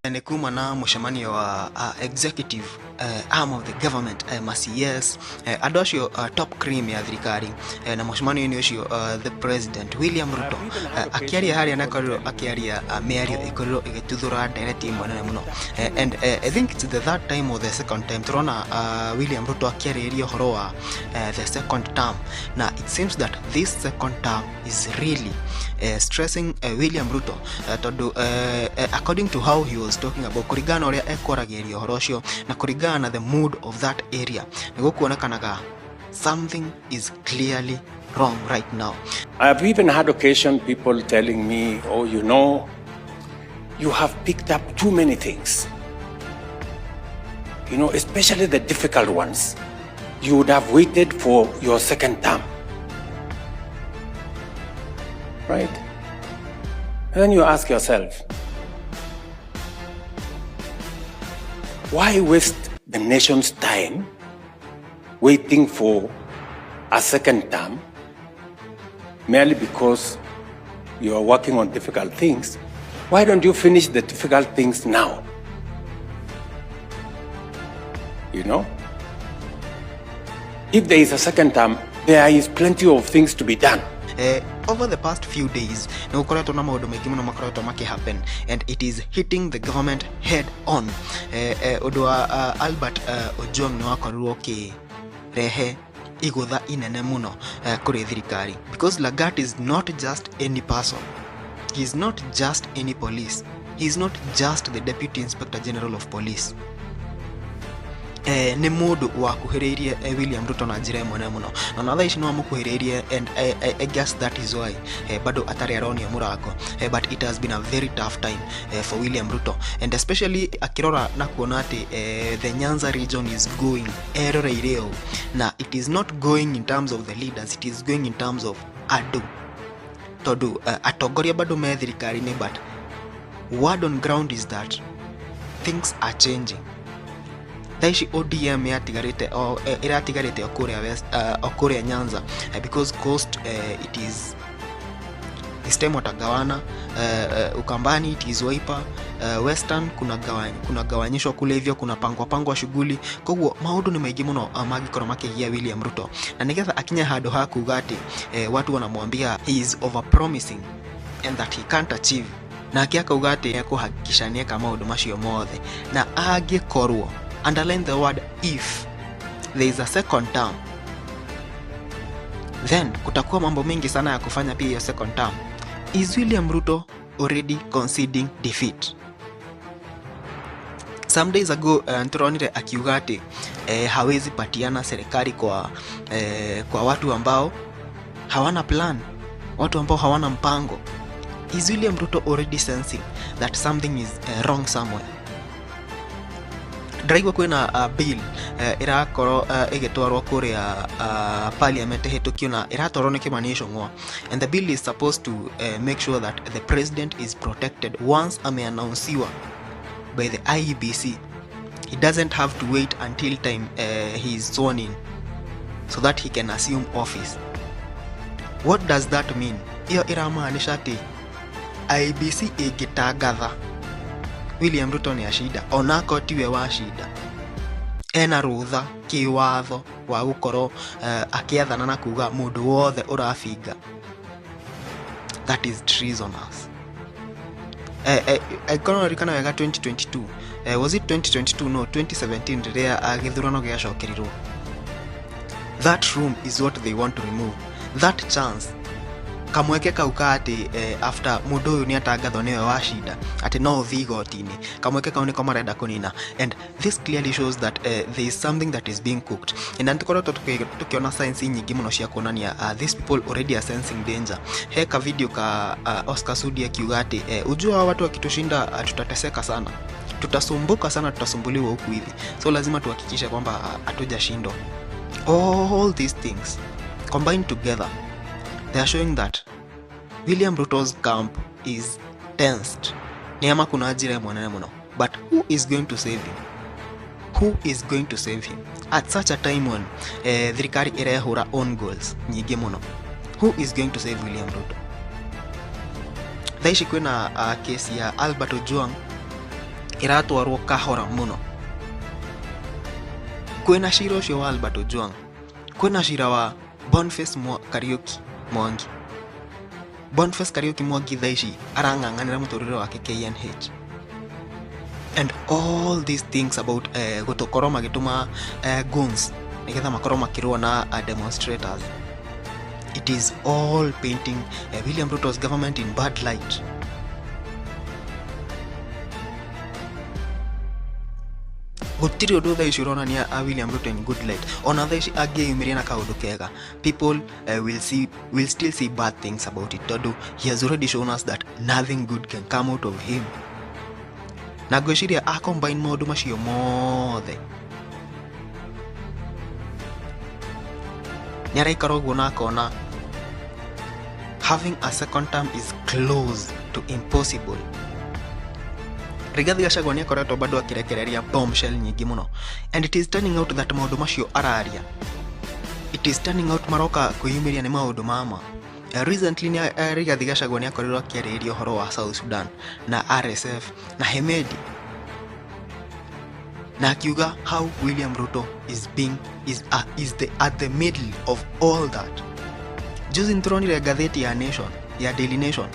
Nĩ kuma na mũcemanio wa executive arm of the government, ma CS, andũ acio top cream ya thirikari, na mũcemanio-inĩ ũcio the president William Ruto akĩaria harĩa na akorirwo akĩaria mĩario ĩkorirwo ĩgĩtuthũra ndereti ĩmwe nene mũno. And I think it's the third time or the second time tũrona William Ruto akĩarĩrĩria ũhoro wa the second term, na it seems that this second term is really stressing William Ruto, tondũ according to how he was talking about, kũringana na ũrĩa ekwaragĩria ũhoro ũcio na kũringana na the mood of that area, nĩ gũkuonekanaga something is clearly wrong right now. I've even had occasion people telling me, "Oh, you have picked up too many things. Especially the difficult ones. You would have waited for your second term." Right? And then you ask yourself, why waste the nation's time waiting for a second term merely because you are working on difficult things? Why don't you finish the difficult things now? You know? If there is a second term, there is plenty of things to be done. Over the past few days nĩ gũkoretwo na maũndũ maingĩ mũno makoretwo makĩ happen, and it is hitting the government head on. Ũndũ wa Albert Ojwang nĩ wakorirwo ũkĩrehe igũtha inene mũno kũrĩ thirikari, because Lagat is not just any person, he is not just any police, he is not just the deputy inspector general of police. Nĩ mũndũ wakuhĩrĩirie William Ruto na njĩra ĩmwe nene mũno, na ona thaa ici no amũkuhĩrĩirie, and I guess that is why bado atarĩ aronio mũrango. But it has been a very tough time for William Ruto, and especially akĩrora na kuona atĩ the Nyanza region is going eroreire ũũ, na it is not going in terms of the leaders, it is going in terms of andũ, tondũ atongoria bado me thirikari-inĩ, but word on ground is that things are changing. Thaa ici ODM yatigarĩte o ĩratigarĩte o kũrĩa West, o kũrĩa Nyanza, because Coast, it is this time watagawana, Ukambani it is Wiper, Western kuna gawanyishwa kule hivyo, kuna pangwa pangwa shughuli. Koguo maũndũ nĩ maingĩ mũno mangĩkorwo makĩgia William Ruto, na nĩgetha akinye handũ ha kuga atĩ watu wanamwambia he is over promising and that he can't achieve, nake akauga atĩ ekũhakikisha nĩeka maũndũ macio mothe, na angĩkorwo, underline the word if, there is a second term, then kutakuwa mambo mengi sana ya kufanya pia hiyo second term. Is William Ruto already conceding defeat? Some days ago nturonire akiuga atĩ hawezi patiana serikali kwa watu ambao hawana plan, watu ambao hawana mpango. Is William Ruto already sensing that something is wrong somewhere? Ndĩraigua kwĩna bill ĩrakorwo ĩgĩtwarwo kũrĩa parliament ĩhĩtũkio, na ĩratwarwo nĩ Kimani Ichung'wa, and the bill is supposed to make sure that the president is protected once ameannouncewa by the IEBC. He doesn't have to wait until time he is sworn in so that he can assume office. What does that mean? Ĩyo ĩramaanisha atĩ IEBC ĩngĩtangatha William Ruto nĩ acinda, onakorwo tiwe wacinda, ena rũtha kĩwatho wa gũkorwo akĩathana na kuga mũndũ wothe ũrabinga, that is treasonous. Angĩkorwo ririkana wega, 2022, was it 2022? No, 2017, rĩrĩa gĩthurano gĩacokerirwo, that room is what they want to remove, that chance, kamweke kau ka atĩ after mũndũ ũyũ nĩ atangathwo nĩwe wacinda, atĩ no ũthiĩ igoti-inĩ. Kamweke kau nĩko marenda kũnina, and this clearly shows that there is something that is being cooked. Na nĩtũkoretwo tũkĩona signs nyingĩ mũno cia kuonania these people already are sensing danger. He ka video ka Oscar Sudi akiuga atĩ ujua hawa watu wakitushinda, tutateseka sana, tutasumbuka sana, tutasumbuliwa huku hivi, so lazima tuhakikishe kwamba hatujashindwa. All these things combined together, they are showing that William Ruto's camp is tensed. Nĩ ama kuna njĩra ĩmwe nene mũno, but who is going to save him? Who is going to save him at such a time when thirikari ĩrehũra own goals nyingĩ mũno? Who is going to save William Ruto? Thaa ici kwĩna kesi ya Albert Ojwang. Ĩratwarwo kahora mũno. Kwĩna cira ũcio wa Albert Ojwang, kwĩna cira wa Boniface Kariuki Mwangi. Boniface Kariuki Mwangi thaa ici arang'ang'anĩra mũtũrĩre wake KNH. And all these things about gũkorwo magĩtũma guns nĩgetha makorwo makĩrũa na demonstrators, it is all painting William Ruto's government in bad light. Gũtirĩ ũndũ thaa ici ũronania a William Ruto in good light. Ona thaa ici angĩyumĩria na kaũndũ kega, people will still see bad things about it, tondũ he has already shown us that nothing good can come out of him. Na ngwĩciria a combine maũndũ macio mothe, nĩ araikara ũguo na akona having a second term is close to impossible. Rigathi Gachagua nĩ akoretwo bado akĩrekereria bombshell nyingĩ mũno, and it is turning out that maũndũ macio araria, it is turning out maroka kwĩyumĩria nĩ maũndũ mama. Recently Rigathi Gachagua nĩ akorirwo akĩarĩrĩria ũhoro wa South Sudan na RSF na Hemedi, na akiuga how William Ruto is being is the at the middle of all that. Juzi nĩtũronire ngathĩti ya Nation, ya Daily Nation,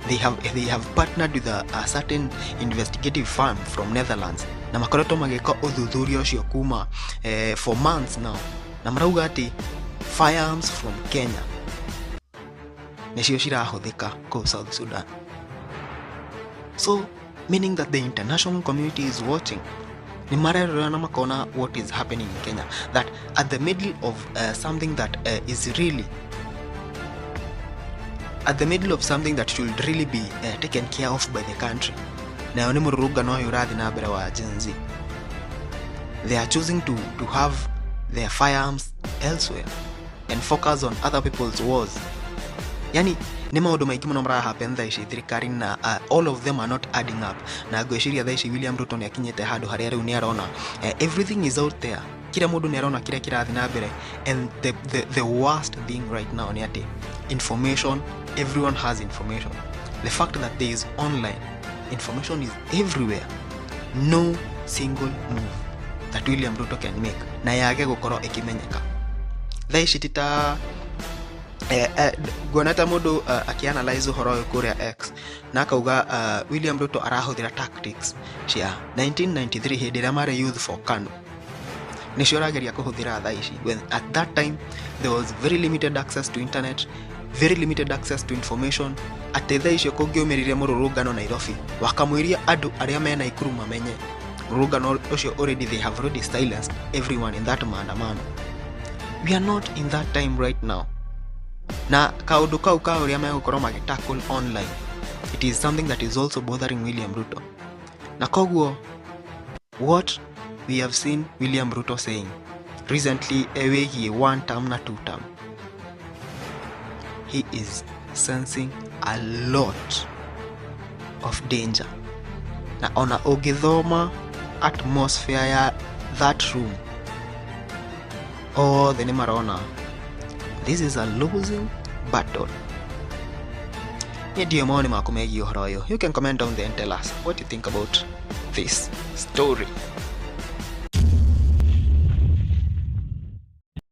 they have partnered with a certain investigative firm from Netherlands, na makoretwo magĩka ũthuthuria ũcio kuma for months now, na marauga atĩ firearms from Kenya nĩcio cirahũthĩka kũu South Sudan. So meaning that the international community is watching, nĩ marerora na makona what is happening in Kenya, that at the middle of something that is really at the middle of something that should really be taken care of by the country, nayo nĩ mũrũrũngano ũyũ ũrathiĩ na mbere wa Gen Z, they are choosing to have their firearms elsewhere and focus on other people's wars. Yani nĩ maũndũ maingĩ mũno mara happen thaa ici thirikari, na all of them are not adding up. Na ngwĩciria thaa ici William Ruto nĩ akinyĩte handũ harĩa rĩu nĩ arona everything is out there, kila mũndũ nĩ arona kĩrĩa kĩrathiĩ na mbere. And the worst thing right now nĩ atĩ information, everyone has information. The fact that there is online information is everywhere. No single move that William Ruto can make na yage gũkorwo ĩkĩmenyeka thaa ici. Tita nguona ta mũndũ akĩanalyze ũhoro ũyũ kũrĩa X na akauga William Ruto arahũthĩra tactics cia 1993 hĩndĩ ĩrĩa marĩ Youth for KANU, nĩcio arageria kũhũthĩra thaa ici, when at that time there was very limited access to internet, very limited access to information, atĩ thaa icio kũngĩumĩrire mũrũrũngano Nairobi, wakamwĩria andũ arĩa me Naikuru mamenye mũrũrũngano ũcio, already they have already silenced everyone in that maandamano. We are not in that time right now, na kaũndũ kau ka ũrĩa megũkorwo magĩtackle online, it is something that is also bothering William Ruto. Na koguo what we have seen William Ruto saying recently wĩgiĩ one term na two term, he is sensing a lot of danger. Na ona ũngĩthoma atmosphere ya that room, othe nĩ marona this is a losing battle. Niĩ ndiũĩ mawoni maku megiĩ ũhoro ũyũ. You can comment down there and tell us what you think about this story.